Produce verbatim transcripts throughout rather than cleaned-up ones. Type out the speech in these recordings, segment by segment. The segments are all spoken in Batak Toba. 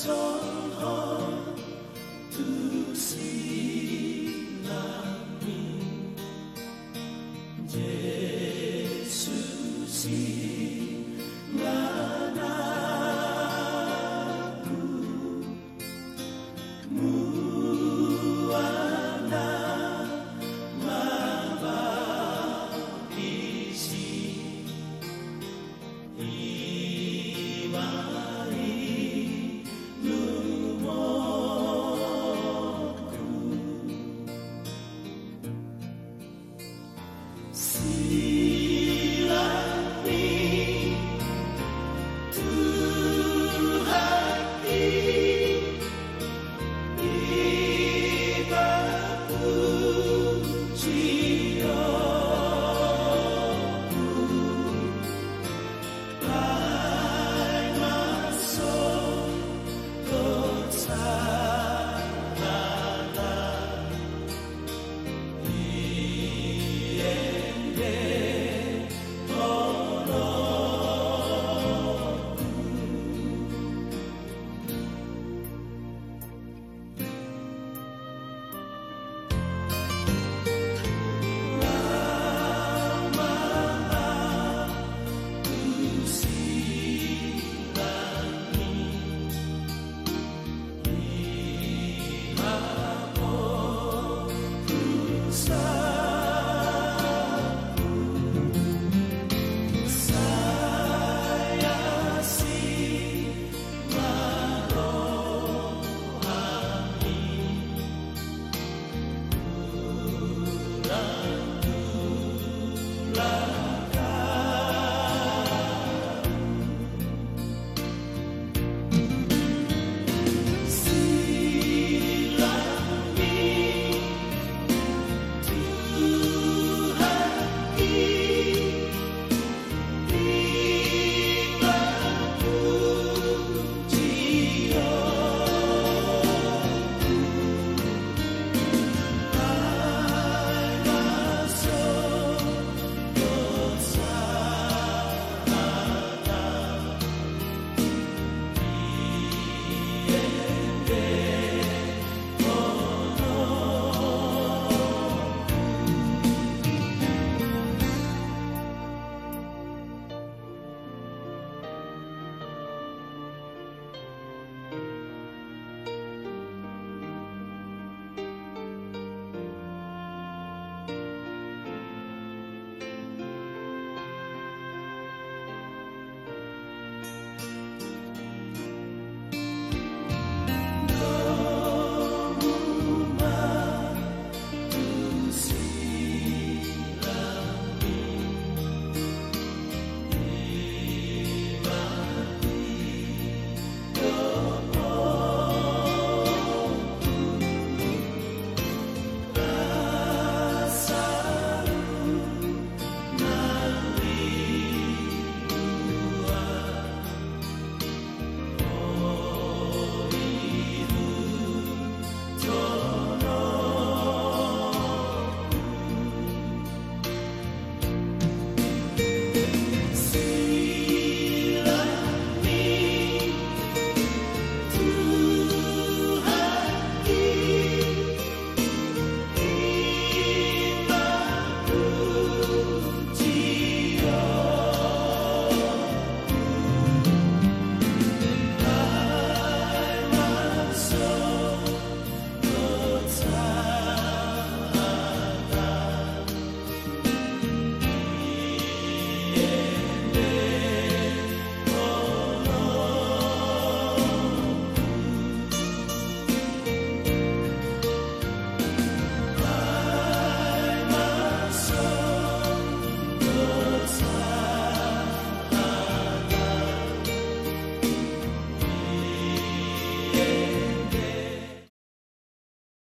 Songon tu silangni, Jesus i ngananku, mual na mabaptis i.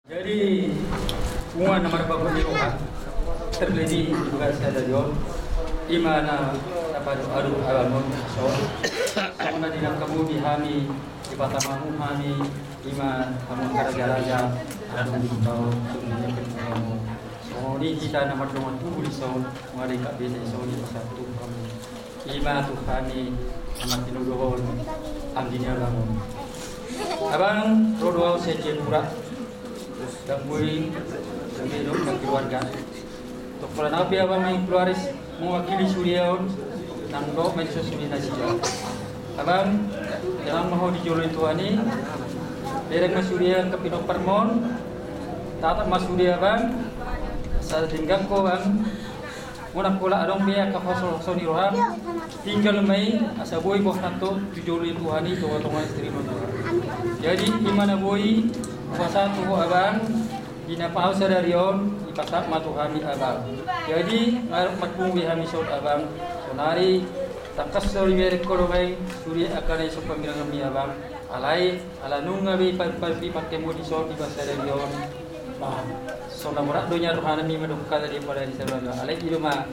Jadi, punguan na marbahen ni roha, terlebih di bagasan sadari on, ima na tapadokhon adop Amanami on, songon na dinangkamu di hami, dipatamamu hami, ima hamu angka raja-raja, adong di hita on, songon na dinangkamu. Songon i hita na mardongan tubu dison, mangaliat beta dison, dipasahat tu hamu. Ima tu hami, na martinodohon, anggi ni Amanami on. Abang, ro do au sian Jayapura. Dang boi, dang boi dohot keluarga. Tong pola na pe abang mengkeluaris mewakili sude on, nang dohot mensos sude nasida. Abang, tenang ma ho di jolo ni Tuhan i. Derek ma sude angka pinomparmon. Tatap ma sude abang. Asa denggan ho abang. Molo adong be angka holsoan ni roham, tinggal ma i, asa boi boanonta tu jolo ni Tuhan i, tongatonga istri ma Tuhan. Jadi ima na boi hupasahat tu ho abang, di na pasahat sadari on, dipasahat ma Tuhan i abang. Jadi nunga marpungu be hami son abang, sonari tangkas do dibereng ho do ma i sude angka na dison pambilangan ni abang. Alai ala nunga be dipaimbahen ho dison di bagasan sadari on. Bah, so na borat do nian rohanami mandok hata di pala di sadari on. Alai i do ma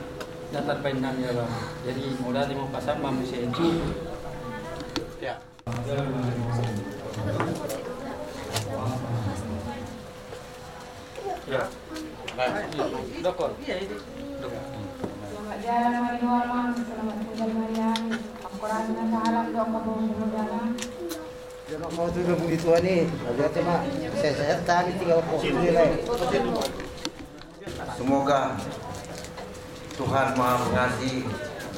na tarbahen nami abang. Jadi mauliate ma hupasahat ma muse tu. Ya. Ya. Dokon. Selamat jalan ma di ho amang, selamat tinggal ma di hami. Akorang na sahalam do angka bohong bohong jalan. Jangan mau tu udah budi Tuhan i, aja cuma sehat-sehat tadi tiga waktu ni lah. Semoga Tuhan Maha Pengasih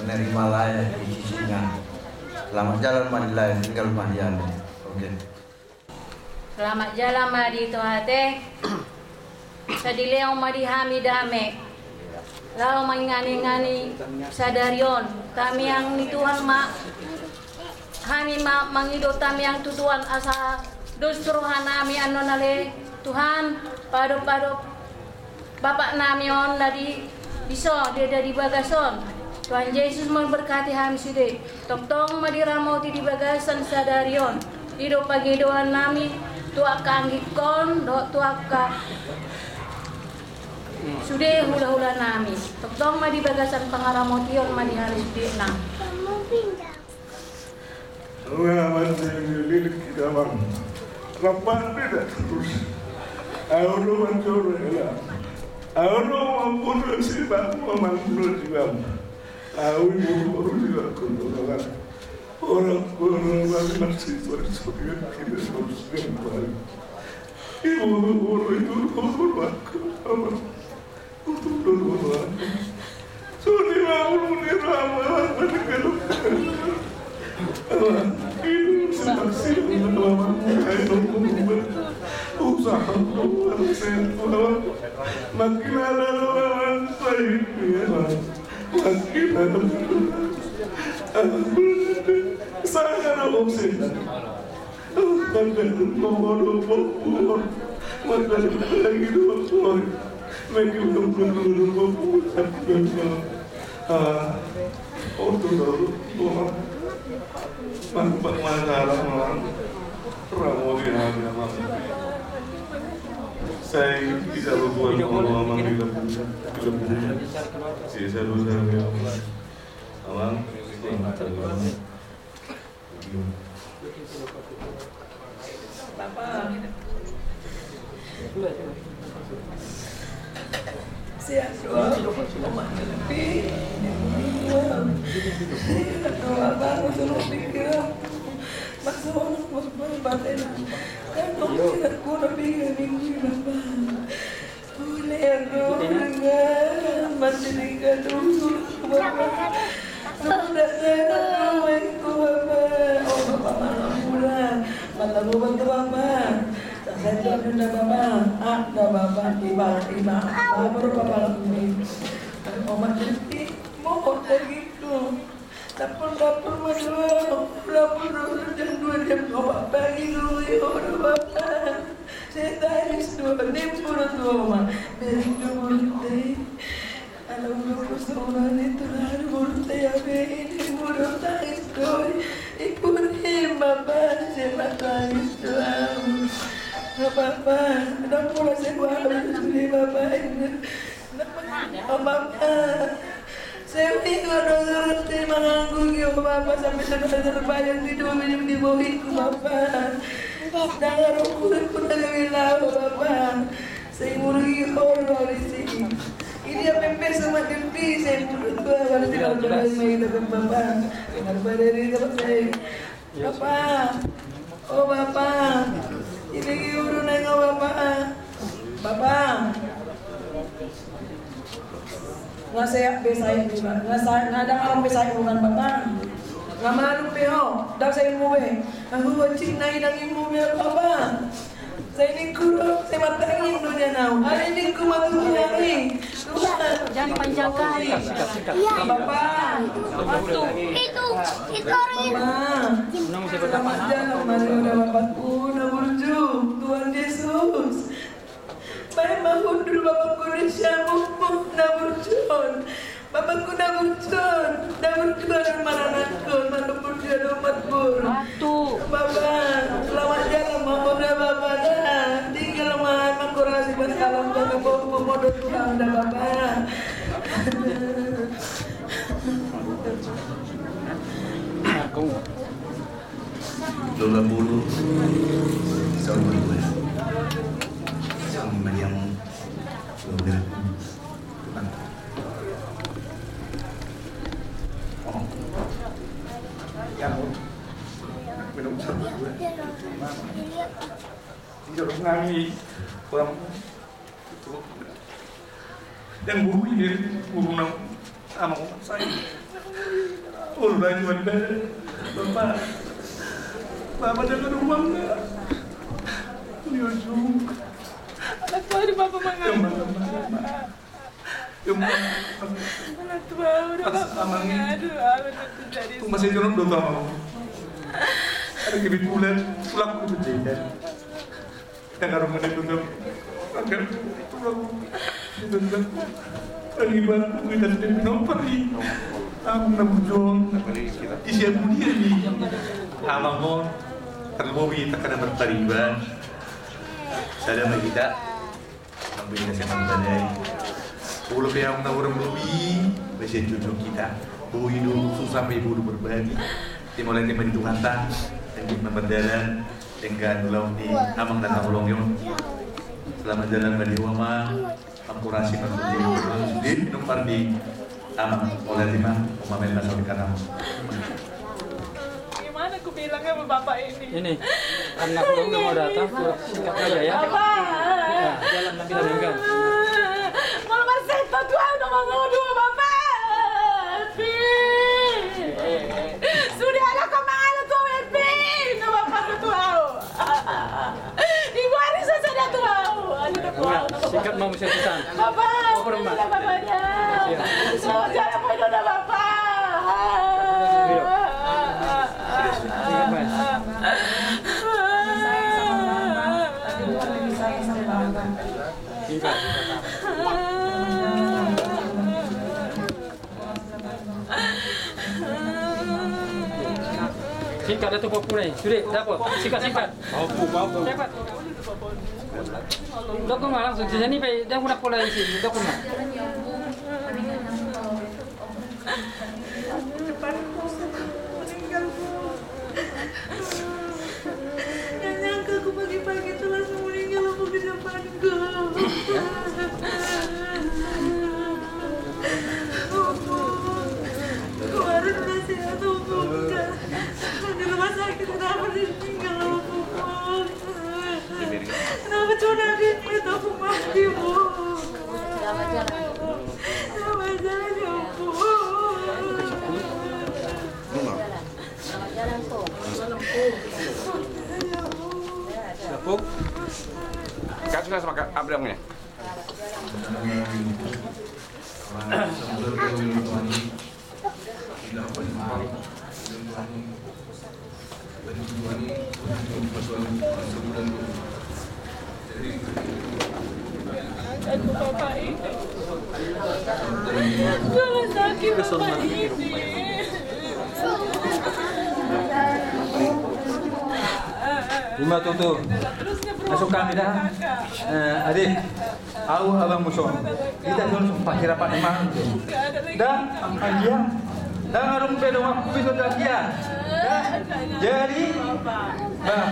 menerima lae di sisinya. Selamat jalan ma di lae, tinggal ma di hami. Oke. Selamat jalan ma di ho ate. Asa dilehon ma di hami dame. Laho mangangan-angan sadari on. Tamiang ni Tuhan ma. Hami ma mangido tamiang tu Tuhan asa dos rohanami annon ale. Tuhan, padopadop Bapa nami on na di, dison, di, di bagas on. Tuhan Jesus memberkati hami sude. Tongtong ma diramoti di bagasan sadari on. I do pangidoan nami tu angka anggingkon dohot tu angka sude hulahula nami. Tongtong ma di bagasan pangaramotion ma di hami sude nang. Laman selilik kita bang. Rapat beda terus. Ayo lu mencuri lah. Ayo lu membunuh si bang, membunuh si bang. Ayo membunuh si bang, kudu bang. Orang orang bang masih terus kita terus yang baik. Ibu guru itu guru aku. Bapa. Sehat doang, omak na lebih. Sehat doang, baru suruh pikir. Masuk, masuk, masuk, batin. Kan dong, sehat, gua udah pikir, minggu, Bapa. Ulean do dengan mati di gadung Bapa. Sudah sehat rumahku Bapa. Oh Bapa, malam bulan, malam bulan tu Bapa. Tak saya tu ada Bapa. Ah, dah Bapa, ibarat ibarat. Baru Bapa lakuin. Omak jadi mau begitu. Dapur, dapur, madua, dapur, dapur, jam dua, jam dua pagi dulu, ya Allah, Bapa. Saya tangis dua, nimbur dua, Ma. Beri dua burung teh. Anak dua puluh seorang itu, lalu burung teh, ya, be, ini burung tangis dua. Ibu ni, Bapa, saya tangis dua. Nggak apa-apa, dapur saya bawa, Bapa, ini. Bapa, saya ingat dosa-dosa manganggu, ya Bapa, sampai sudah terbayang di dua minum di bawahku, Bapa. Dengar aku pun ada bilang, Bapa. Saya murid orang di sini. Ini apa yang biasa makan di saya murid tua, harus tidak bermain-main dengan Bapa. Dengan badan ini, Bapa. Bapa. O Bapa, iringi uru nai o Bapa. Bapa. Nga sehat be saitmu, Bapa. Nga sa-, nga dang adong be saitmu kan, Bapa. Nga malum be ho, dang saitmu be. Nga huhuan cik nai dang inmu be, Bapa. Sai ningku do, sai martangiang do nian au. Alai ningku ma tu Tuhan i. Tuhan. Jangan panjang kali. Iya. Bapa. Waktu. Itu, itu orang itu. Bapa. Selamat jalan, Maria, Bapakku na burju, Tuhan Yesus. Baen ma hundul, Bapakku, di siamun na burju on. Bapakku na burju on, na burju on, maranakkon, marburju on, marburju. Bapa, selamat jalan ma ho da, Bapa da. Tinggal ma, mangkorasi pasalam, jaga boru, modot tulang da, Bapa. Lola bolu, saur matua. Saur matua. Yang bui dia, burung nang, amang sai. Ulu lagi manda, Bapa. Bapa, jangan rumah enggak. Di ujung. Anak tua di Bapa mangan. Yang mana? Yang mana? Anak tua udah Bapa mangan. Aduh, aduh, aduh, aduh. Tuh masih jorok dua tahun. Ada kebetulan, pulang ke Medan. Yang harus menentukan agar terlibat kita di nomor di amang na burju on. Isi abu dia di amang on. Terlebih tak ada bertariban. Sadar kita. Amang bini na sian Ambadai. Olo pe amang na hurang lobi, basa jujur kita. Boi do susah pe boi do berbagi. Jadi mauliate ma di Tuhanta, denggan na mardalan, denggan ulaon ni amang na taholongi on. Selamat jalan ma di ho amang, mangkorasi ma tu ho amang, sude pinompar ni amang, mauliate ma, umamel na saur ni kanang. Gimana ku bilang sama bapak ini? Ini, anak lu udah mau datang, kurang singkat aja ya. Bapak. Ya, jalan nanti kita meninggal. Mau lepas setan tuh, udah mau ngadu, bapak. Pi. Sudah anak kau mana tuh, Pi? Nggak bapak tuh. Ibu Arisa sada tu au. Anu da tu au. Singkat mau mesti pesan. Bapak. Over, Mbak. Bapak da. Iya. Semua cara apa itu da bapak. Iya. Iya, Mas. Singkat. Singkat dah tu, Pak Pulai. Sudah, dapat. Singkat, singkat. Cepat. Dokun ma langsung, sisa ni pe, dia guna pola isi, dokun ma. Nggak nyangka aku pagi-pagi tuh langsung meninggal, aku di depanku. Opo, kemarin udah sehat, Opo, enggak. Di rumah sakit, kenapa dia meninggal, Opo? Kenapa cuma ada yang lihat aku mati, Bu? Kenapa jalan, ya, Bu? Kan sudah sama Kak Abraham ini. Aduh, bapak ini. Rumah sakit bapak ini. Ima tutu. Masuk kami dah. Eh, adik. Au abang muson. Kita dulu sempat kira Pak Imam. Dah, anggia. Dah, ngarung pedo aku bisa dah dia. Dah, jadi, dah.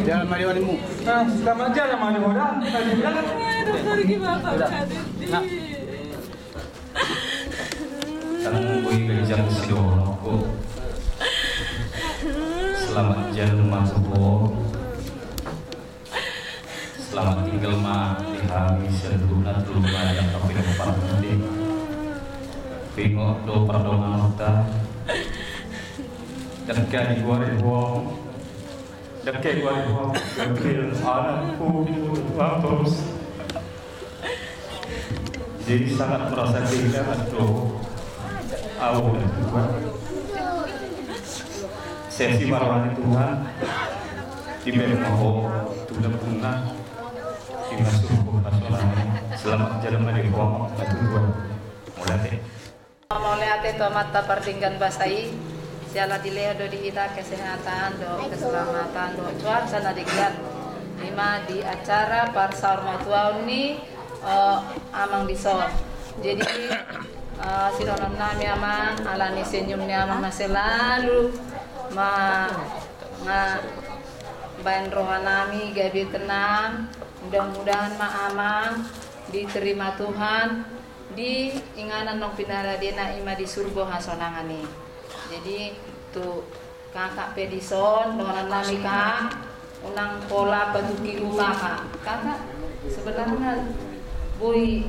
Jalan mari wanimu. Nah, selamat jalan mari dah. Tadi jalan. Nah. Tangan gue kencang si Dono. Selamat jam masuk. Selamat tinggal ma di hami seluruhna, terlupa yang kami dapat nanti. Pingot do pardonganonta. Dengke di luar ruang. Dengke di luar ruang. Dengke anak pun terus. Jadi sangat merasa kehilangan do au dan Tuhan. Sesi marwani Tuhan, dibaen ma ho tu lambungna, di na surgo hasonangan, selamat jala ma di ho, Tuhan. Mulai. Mauliate tu Amanta pardenggan basa i, siala dilehon do di hita kesehatan dohot keselamatan dohot cuaca na denggan. Ima di acara parsaurmatuaon ni, eh, amang dison. Jadi, eh, sidohonon nami amang, ala ni senyum ni amang na selalu ma-, nga-, baen roha nami gabe tenang. Mudah-mudahan ma amang diterima Tuhan di inganan nang pinarade na ima di surgo hasonangan i. Jadi tu kakak pe dison, dohonon nami kak, unang pola patuki lupa kak. Kakak sebenarna boi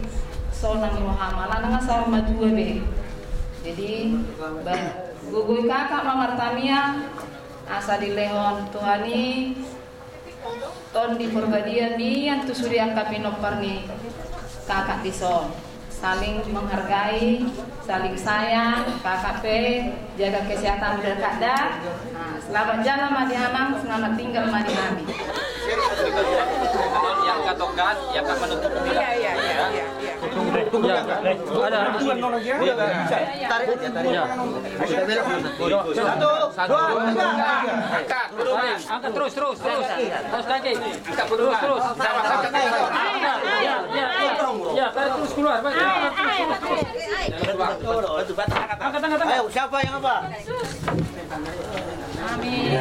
sonang roham, alana nga saur matua be. Jadi ba-, gogoi kakak ma martamiang, asa dilehon Tuhan i Tondi Porbadia nian tu sude angka pinompar ni kakak dison. Saling menghargai, saling sayang, kakak pe jaga kesehatan udah kada. Nah, selamat jalan ma di amang, selamat tinggal ma di hami. Yang katokan, yang menutup. Iya, iya, iya, iya. Ya, ada. Tarik aja, tarik. Ya. Satu, dua, tiga. Angkat, angkat terus, terus, terus. Atas kaki. Terus, terus. Ya, ya, ya. Ya, tarik terus keluar, Pak. Terus, terus, terus. Angkat, angkat, angkat. Ayo, siapa yang apa? Amin.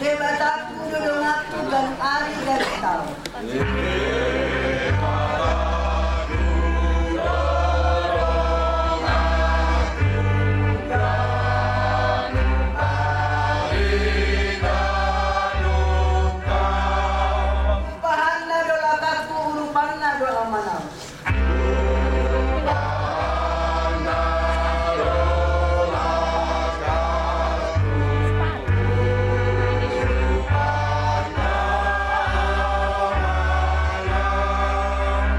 Debataku do donganku, ganup ari ganup taon. Urupanna do lakatku, urupanna do amanaon.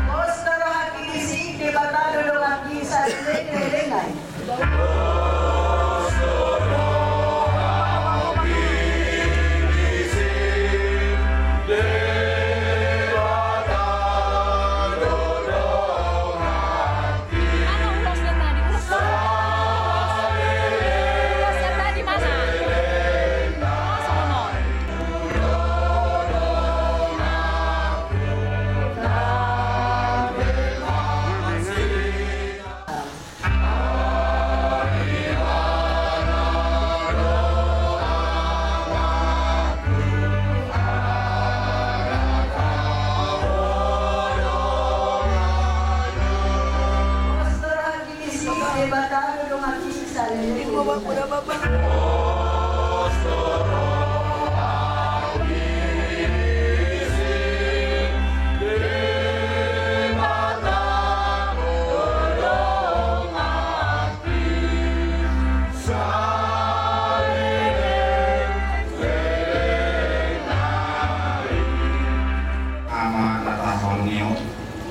Pos do rohangki disi, Debata do donganki saleleng ni lelengna i. Ama na tahaholongi on,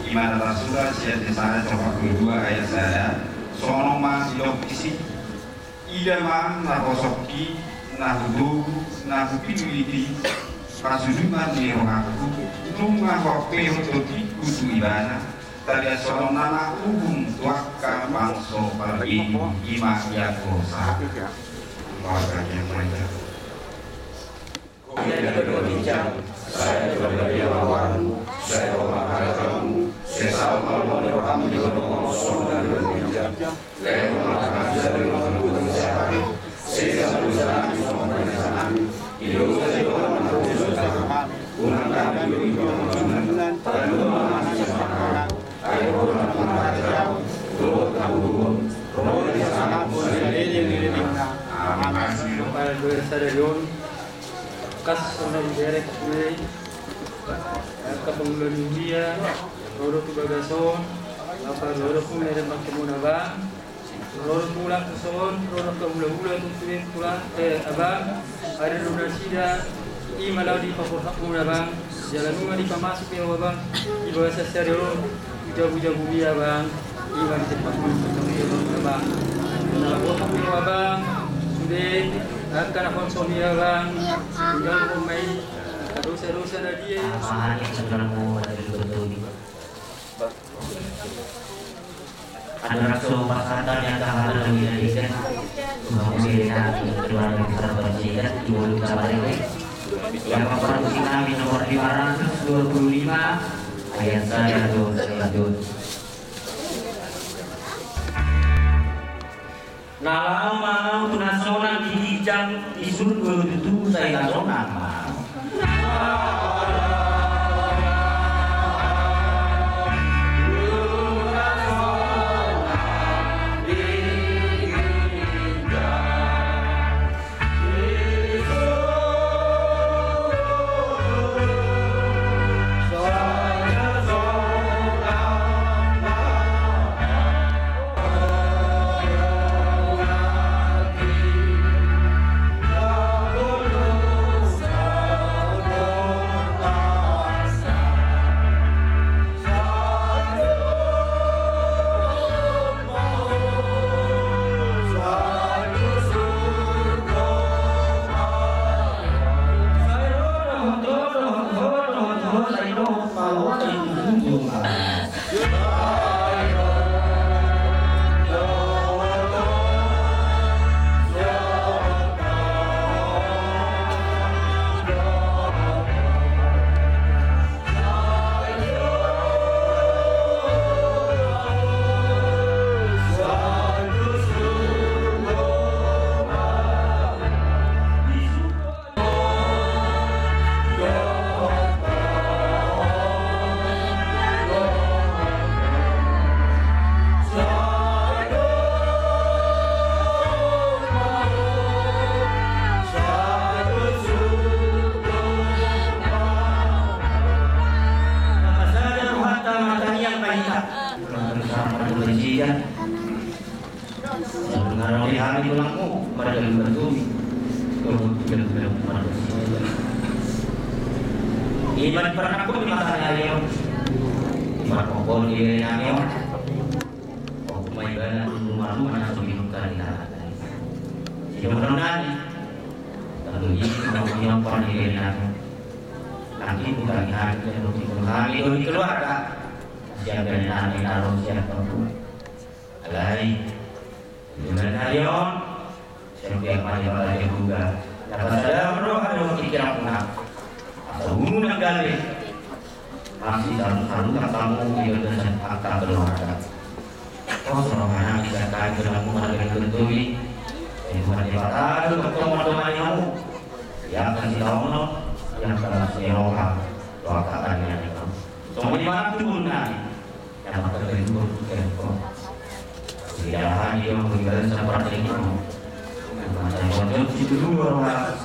ima na tarsurat sian Jesaya opat pulu dua ayat sada, songon on ma didok disi. Ida ma na husungkun, na hutogu, na hupillit i, pasudungan ni rohangku, nunga huampehon tondingku tu ibana, tabiat songon na uhum tu angka bangso parbegu, ima ia hosa. Warga yang manja. Pada dua sada on, kas sonari derek gue, angka pangula ni huria, ro do tu bagas on, apa ro do tu merek pakai muna bang, ro do tu lak son, ro do tu hula-hula tu tulen pula, eh, abang, ada do nasida, i ma laho di paporhak muna bang, jala nunga dipamasuk i ho abang, di bagas sadari on, jabu-jabu i abang, i ma di tempat muna, abang. Nah, botak i ho abang, sude, angka na holsom i abang, tinggal ho ma i, dosa-dosa na dia. Apa hanya sebenarmu ada di betul? Andorang so pasahat hami angka hata na hujalo, Tuhan, keluarga besar Panjaitan, di Ulu Tabareke, yang memproduksi kami nomor lima ratus dua puluh lima, ayat sada dohot ayat dua. Na laho ma au tu na sonang di ginjang, di surgo tutu sai na sonang ma. Ngarau di hami tulangmu, marga Lumban Tumi. Tolong tidak bilang marga Lumban Tumi. Iman pernah pun di mata hari on. Iman pokok di hari on. Pokok mai bana rumah-rumah na so bingung kali na. Siapa pernah ni? Lalu ini mau nyopar di hari on. Nanti bukan hari, nanti bukan hari, itu di keluarga. Siapa yang nanti taruh siapa pun. Alai, di bulan hari on, siap dia maju pada juga. Dapat sadar roha dan pikiran puna. Asa unu na gale. Masih salu-salu tak kamu di bagasan angka keluarga. Oh, serohana bisa kain gelang puna dari bentuk ini. Tuhan di mata lu bertemu dengan kamu. Yang kasih tahu no, yang kasih roha, doakan yang itu. Semua di mana pun nanti. Yang mata dari guru kempo. Di dalam hati yang meninggal seperti itu. Masa yang wajib itu dulu orang.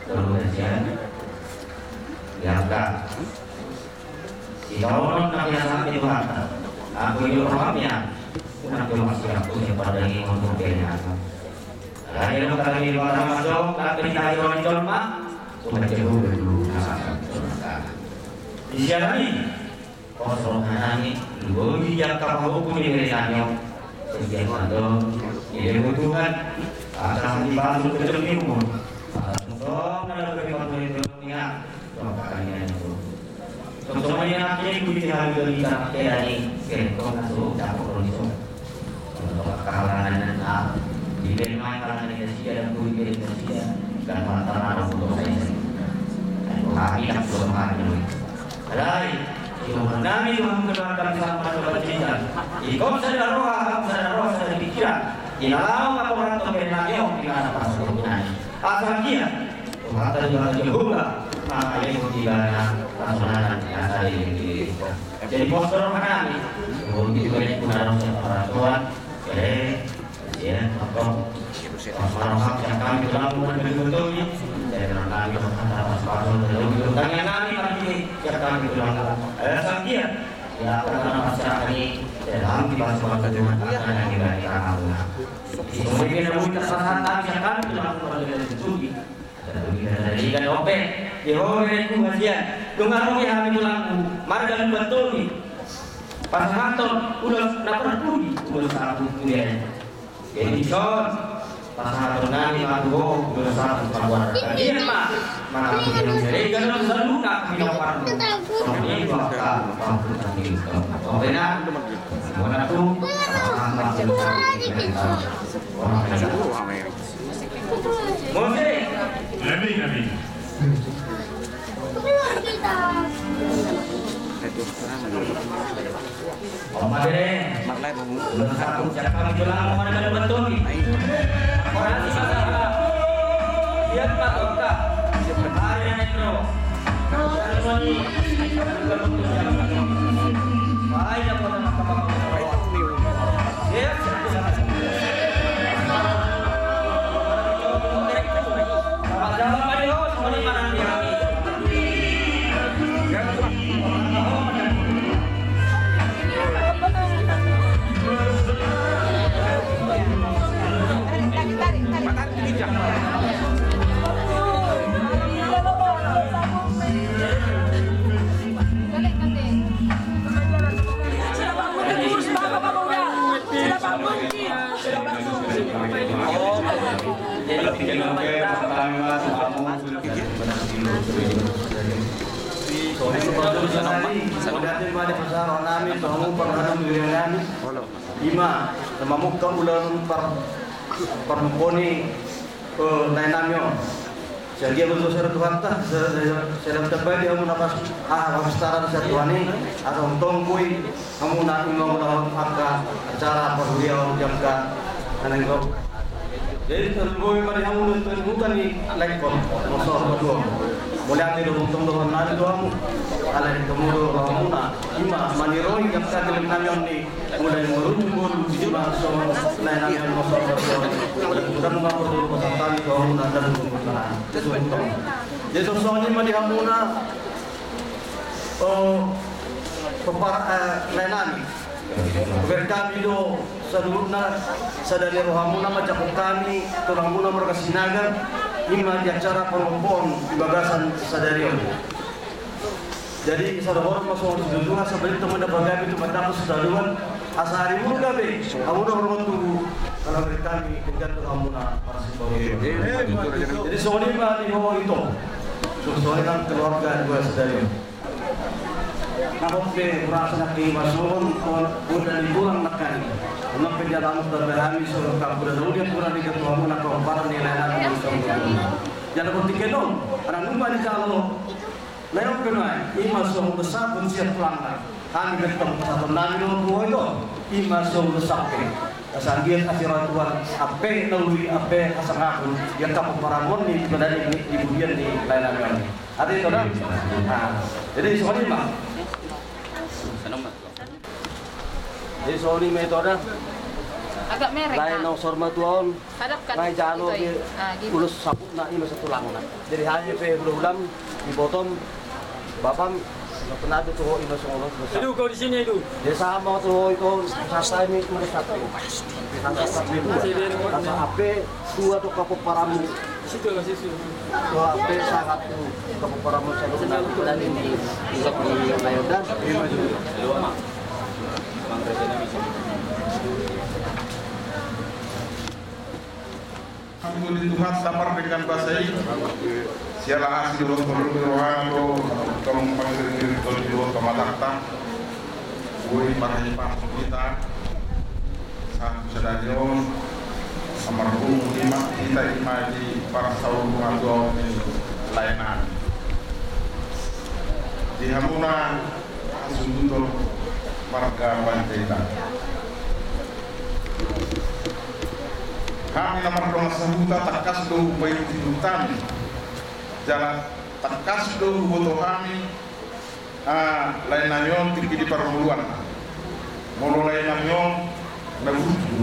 Lalu kajian. Yang enggak. Si Taonon nak yang sakit Tuhan. Aku hidup rohamnya. Aku masih aku yang pada ingin untuk dia. Lalu kami pada masuk, tapi dari orang jolma. Tuhan Jehovah dulu. Di sini. Kosong hanami, lugogi angka pahompung ni Berenanyo, setia mandok, ilehu Tuhan, asa dipasu kecembimu, asa sosok na lebih patuhi dunia, sosok na lebih patuhi dunia, sosok na lebih patuhi dunia, sosok na lebih patuhi dunia. Kalangan na di Belma, kalangan na sida dan guru dari sida, dan mata-mata untuk saya. Kami tak suka makan. Alai, Tuhan nami, Tuhan keluarga bisa membantu kita. Ikon sadar roha, sadar roha, sadar pikiran. Di dalam laporan pemberian yang di mana pas nami. Asal dia, Tuhan tadi Tuhan Jehovah, maka dia mau di mana, pas mana, yang tadi di. Jadi, bos roha nami, mau di mana, Tuhan, eh, Ya, apa? Marhak sian hami tulangmu na di Batu Tobi. Sian hami marhak sian hami tulangmu. Tangiang nami marhak sian hami tulangmu. Eh, sangkia. Ya, apa nama sian hami? Sian hami di Batu Tobi. Apa nama sian hami? Sian hami tulangmu na di Batu Tobi. Jadi kan ope, di ho be ku hasian. Nunga ro be hami tulangmu, marga Lumban Tobi. Pasahathon ulos na parpudi, ulos saput muliana. Jadi dison, pasahathon nami ma tu ho, ulos saput pamuara. Jadi ma, mana pun yang sering kan ulos saput nak minum parmu. Songon i dua ka, pampun tapi. Ope na, mana tu, orang masuk. Amin, amin. Ima na mamungka ulaon par-, parmuko ni, eh, lae nami on. Sai dia ma tu sada Tuhanta, sa-, sa-, sada Tuhanta baen di hamu na pas, ah, pastaran sian Tuhan i, asa tongtong boi hamu na ingkon mangulahon angka acara parhuriaon di angka na naeng ro. Jadi tarlumobi ma di hamu na tu huta ni Lengkon, mosor ma tu hamu. Mauliate do tongtong dohonon nami tu hamu. Alai tongtong do hamuna, ima maniroi angka geleng nami on ni Mulai marujung ngolu di juma songon lae nami on mosor ma tu hamu. Mudah-mudahan ma porlu pasahat hami tu hamuna dan tu hamuna. Jadi songon i ma di hamuna, eh, pepar-, eh, lae nami. Bahen hami do saluhutna sadari rohamuna manjangkon hami tulangmuna marga Sinaga, ima di acara parompuon di bagasan sadari on. Jadi, sada horong ma songon siduduha, sabalintong ma na pagabe tu mandapot sitadoan, asa ari muruk gabe, hamu na horong tubu, kalau dari kami, tinggal tu hamu na marsimbau. Jadi, songon i ma di ho ito. Songon i nang keluarga dua sadari. Nahot pe hurasa nangkin i ma songon, on, uda ni tulang nangkin. Nang pe jala nang pe hami songon kapuda na ulian tulang ni ketua hamu na kamparan ni lae nami songon. Jala botik kenon, anak numba ni jalo. Lae on pe nuaeng, ima songon saput sian tulangna. Hami bertemu pasahaton nami do tu ho ito, ima songon saput. Asa anggiat asira Tuhan, ampe na uli, ampe hasangapon, di angka pomparanmon ni, di badan ni, di budian ni lae nami on. Ate ito da? Nah, jadi songon i ma. Jadi songon i ma ito da. Agak mereng, lae ah. Nang sor ma tu on. Hadapkan. Nai jalo ito, i. Ah, gitu. Ulos saputna ima sian tulangna. Jadi hami pe hula-hulam, ibotom, bapam, na penadu tu ho ima songon ulos saput. Edu, kau di sini, Edu. Jadi sama tu ho ito, sasa ini ulos saput. Sasa saput. Sasa ampe dua tu kapomparanmu. Situ, situ. Dua ampe sangap tu kapomparanmu saluhutna. Dan ini, ini ayo dan. Ampun Tuhan, sabar dengan basa i. Siala asi do tolu rohana do, tolong pangiring-iring tolu di luar pamatangta. Boi marhahipas hita. Satu sadari on, samarhum ima, hita ima di parsaur matua on di lae nami. Di hamuna, Sunduton marga Panjaitan. Hami na mardongan sahuta tangkas do hupaihut-ihut hami. Jala tangkas do huboto hami, ah, lae nami on tingki di parngoluan. Molo lae nami on na burju.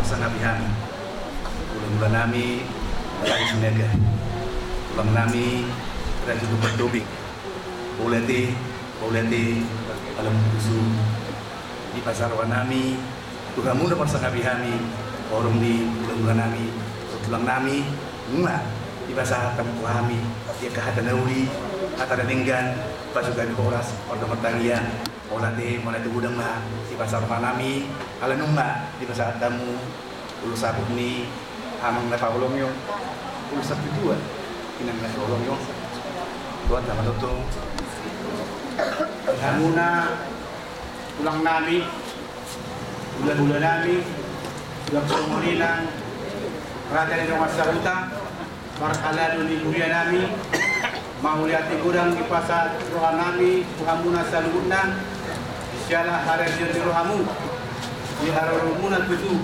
marsangapi hami. Hulahula nami Raja Sinaga, tulang nami Raja Lumban Tobing. Mauliate, mauliate ala mangkusu di basa roha nami tu hamu na marsangapi hami, horong ni hulahula nami, tulang nami, nunga dipasahat hamu tu hami di angka hata na uli, hata na denggan, pasu hami horas, ondo martangiang. Mauliate, mauliate godang ma di basa roha nami, ala nunga dipasahat hamu ulos saput ni amang na paholongi on, ulos saput tua inang na paholongi on. Tuat nama toto. Hamuna tulang nami, hulahula nami, tulang songon i nang raja ni dongan sahuta, marhalado ni huria nami, mauliate godang dipasahat roha nami tu hamuna saluhutna, siala haradeon ni rohamu, di haroromuna tutu,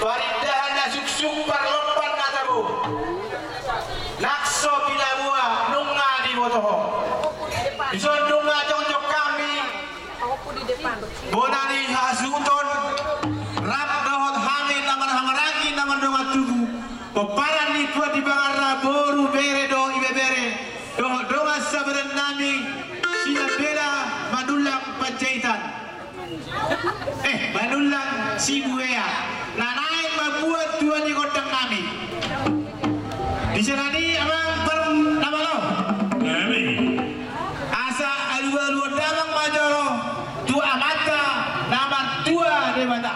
Parindahan na suksuk, parlompan na tabo, nang so pinaboa nunga diboto ho. Dison nunga jongjong hami, bona ni hasuhuton, rap dohot hami na marhahamaranggi na mardongan tubu, pomparan ni Tuan di Panganra, boru, bere dohot ibebere, dohot dongan sabadan nami Sinambela Manullang Panjaitan. Eh, Manullang Sibuea. Na naeng ma Tua ni gondang nami. Di sana ni amang per nama lo. Nami. Asa alu-alu damang ma jolo tu amanta na martua Debata.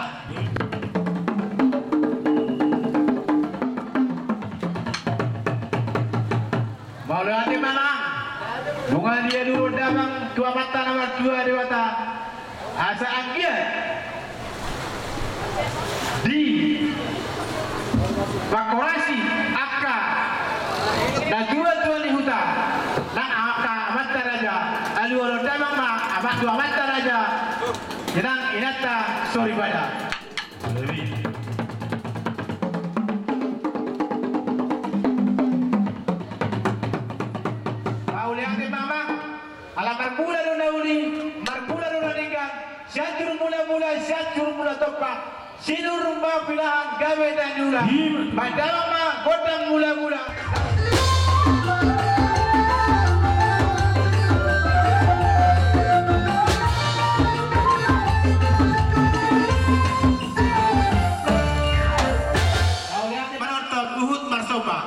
Mauliate ma nang. Nunga dialuhon damang tu amanta na martua Debata. Asa anggiat dipangkorasi angka natua-tua ni huta nang angka amanta raja. Aluhon damang ma amang tu amanta raja. Nang inanta soripada. Mauliate ma amang. Ala marmula do na uli, marmula do na denggan. Sianjur mula-mula, Sianjur Mula Tompa. Sinur ma pinahan gabe na niula. Ima. Madama ma gondang mula-mula. Mauliate. Manonton, huhut marsomba.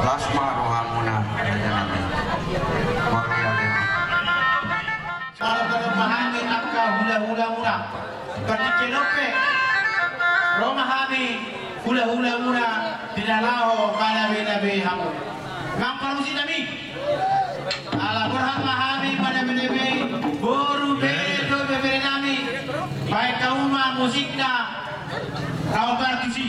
Las ma rohamuna, rajanami. Mauliate. Salam-salam ma hami angka hula-hulamuna. Partingkian on pe ro ma hami hula-hulamuna di na laho manabe-nabe hamu. Amang parmusik nami. Ala borhat ma hami manabe-nabe boru, bere dohot ibebere nami. Baen hamu ma musikna. Kau partusi.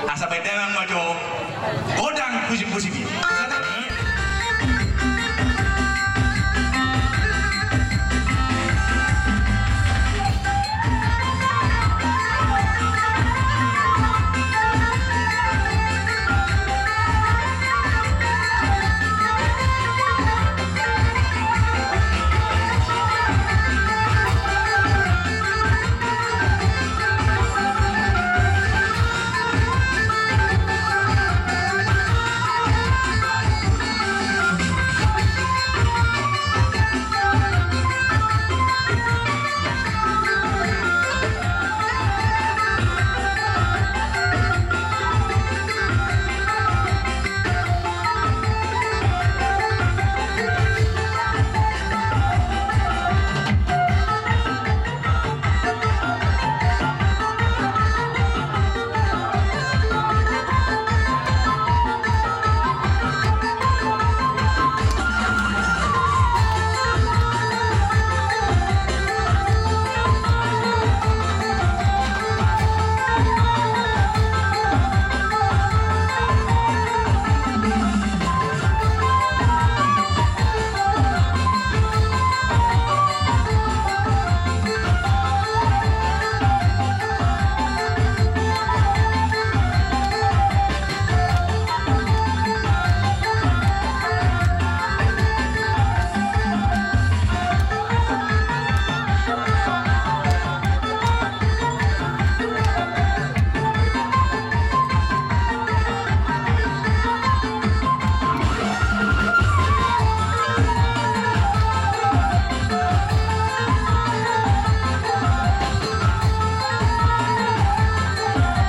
Asa baen damang ma jo godang pusing-pusing i.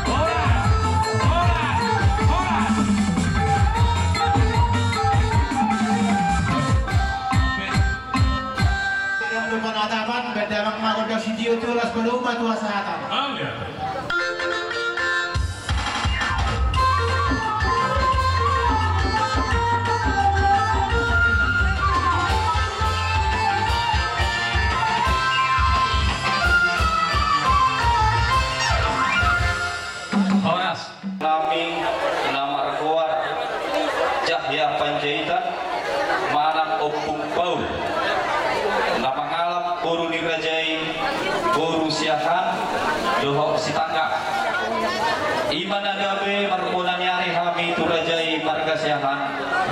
Horas, horas, horas. Baen damang ma gondang sitio tu las, molo ma tu hasahatan. Horas. Nami na margoar Cahya Panjaitan manang Ompung Paul, na mangalap boru ni raja i boru Siahaan dohot Sitanggang. I ma na gabe marbona ni ari hami tu raja i marga Siahaan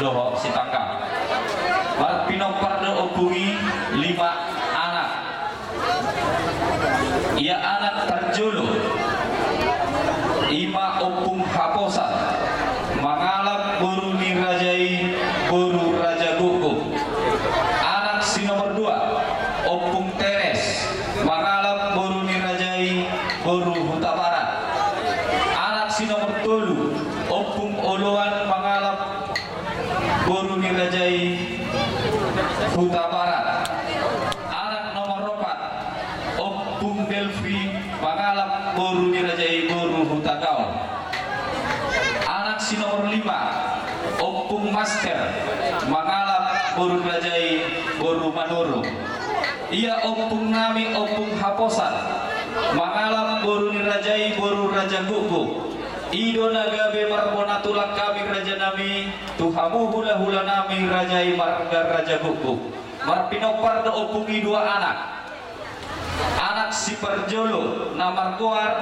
dohot Sitanggang. Marpinompar do ompung i lima anak. Ia anak parjolo i ma Ompung Haposan, mangalap boru ni raja i boru Raja Gokgo. Anak si nomor dua, Ompung Teres, mangalap boru ni raja i boru Hutabarat. Anak si nomor tolu, Ompung Oloan, mangalap boru ni raja i Hutabarat. Anak nomor opat, Ompung Delvi, mangalap boru ni raja i boru Hutagaol. Anak si nomor lima, Ompung Master, mangalap boru ni raja i boru Manurung. Ia ompung nami Ompung Haposan, mangalap boru ni raja i boru Raja Gokgo. I do na gabe marbona tulang hami raja nami tu hamu hulahula nami raja i marga Raja Gokgo. Marpinompar do ompung i dua anak. Anak si parjolo na margoar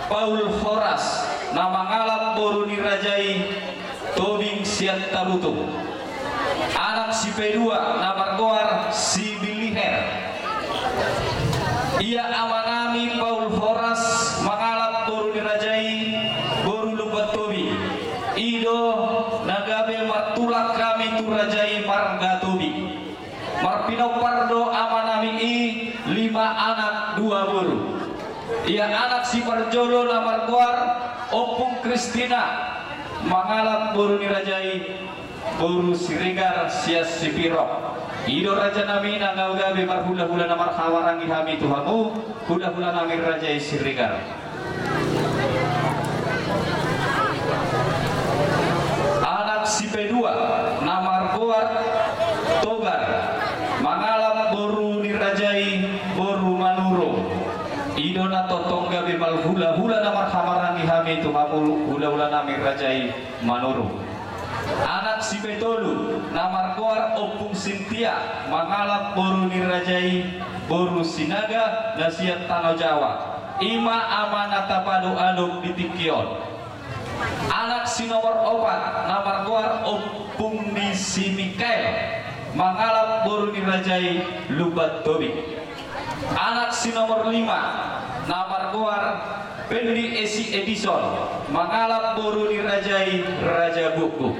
Paul Horas, na mangalap boru ni raja i Tobing sian Tarutung. Anak si pedua na margoar Sibiliher. Ia ama nami Paul Horas mangalap boru ni raja i boru Lumban Tobing. I do na gabe martulang hami tu raja i marga Tobing. Marpinompar do ama nami i lima anak dua boru. Ia anak si parjolo na margoar Ompung Kristina, mangalap boru ni raja i boru Siregar sian Sipirok. I do raja nami na gabe marhulahula na marhahamaranggi hami tu hamu hulahula nami raja i Siregar. Anak si pedua na margoar Togar, mangalap boru ni raja i boru Manurung. I do na tongtong gabe marhulahula na marhahamaranggi hami tu hamu Hulahula nami raja i Manurung. Anak sipatolu na margoar Ompung Sintia mangalap boru ni raja i boru Sinaga na sian Tano Jawa, i ma ama na tapaadop-adop di tingki on. Anak si nomor opat na margoar Ompung ni si Mikael mangalap boru ni raja i Lumban Tobing. Anak si nomor lima na margoar Pendi Esi Edison mangalap boru ni raja i Raja Buku.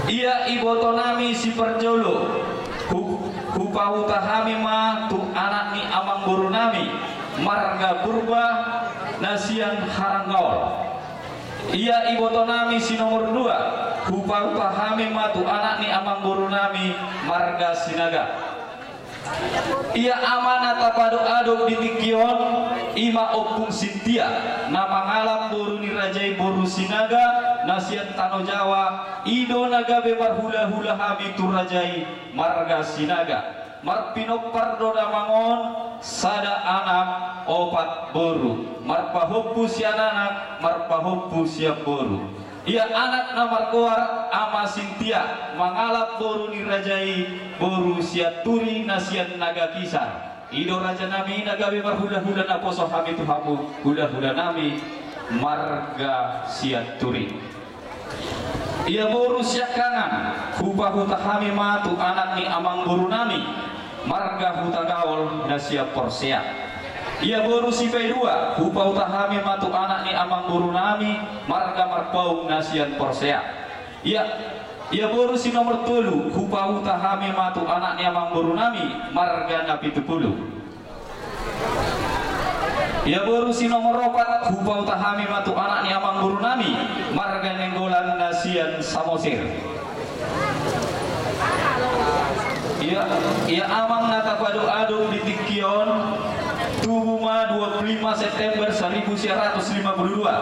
Ia iboto nami si parjolo, hu-, hupahuta hami ma tu anak ni amangboru nami marga Purba na sian Haranggaol. Ia iboto nami si nomor dua, hupahuta hami ma tu anak ni amangboru nami marga Sinaga. Ia ama na tapaadop-adop di tingki on, i ma Ompung Sintia na mangalap boru ni raja i boru Sinaga na sian Tano Jawa, i do na gabe marhulahula hami tu raja i marga Sinaga. Marpinompar do damang on sada anak opat boru, marpahompu sian anak marpahompu sian boru. Ia anak na margoar Ama Sintia mangalap boru ni raja i boru Sianturi na sian Nagakisar. I do raja nami na gabe marhulahula naposo hami tu hamu hulahula nami marga Sianturi. Ia boru siangkangan, hupahuta hami ma tu anak ni amangboru nami marga Hutagaol na sian Porsea. Ia boru sipaidua, hupahuta hami ma tu anak ni amangboru nami marga Marpaung na sian Porsea. Ia, ia boru si nomor tolu, hupahuta hami ma tu anak ni amangboru nami marga Napitupulu. Ia boru si nomor opat, hupahuta hami ma tu anak ni amangboru nami marga Nainggolan na sian Samosir. Ia, ia amang na tapaadop-adop di tingki on, tubu ma dua pulu lima September saribu sia ratus lima pulu dua,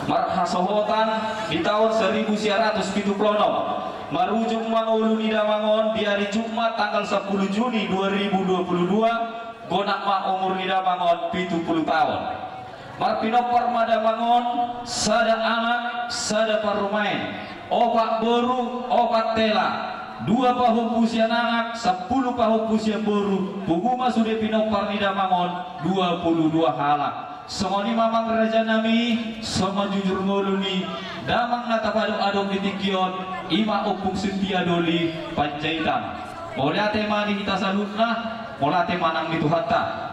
marhasohotan di taon saribu sia ratus pitu pulu onom, marujung ma ngolu ni damang on di ari Jumat tanggal sampulu Juni dua ribu dua pulu dua, gonap ma umur ni damang on pitu pulu taon. Marpinompar ma damang on sada anak, sada parumaen, opat boru, opat hela, dua pahompu sian anak, sampulu pahompu sian boru, pungu ma sude pinompar ni damang on dua pulu dua halak. Songon i ma amang raja nami, songon jujur ngolu ni damang na tapaadop-adop di tingki on, i ma Ompung Sintia Doli Panjaitan. Mauliate ma di hita saluhutna, mauliate ma nang di Tuhanta.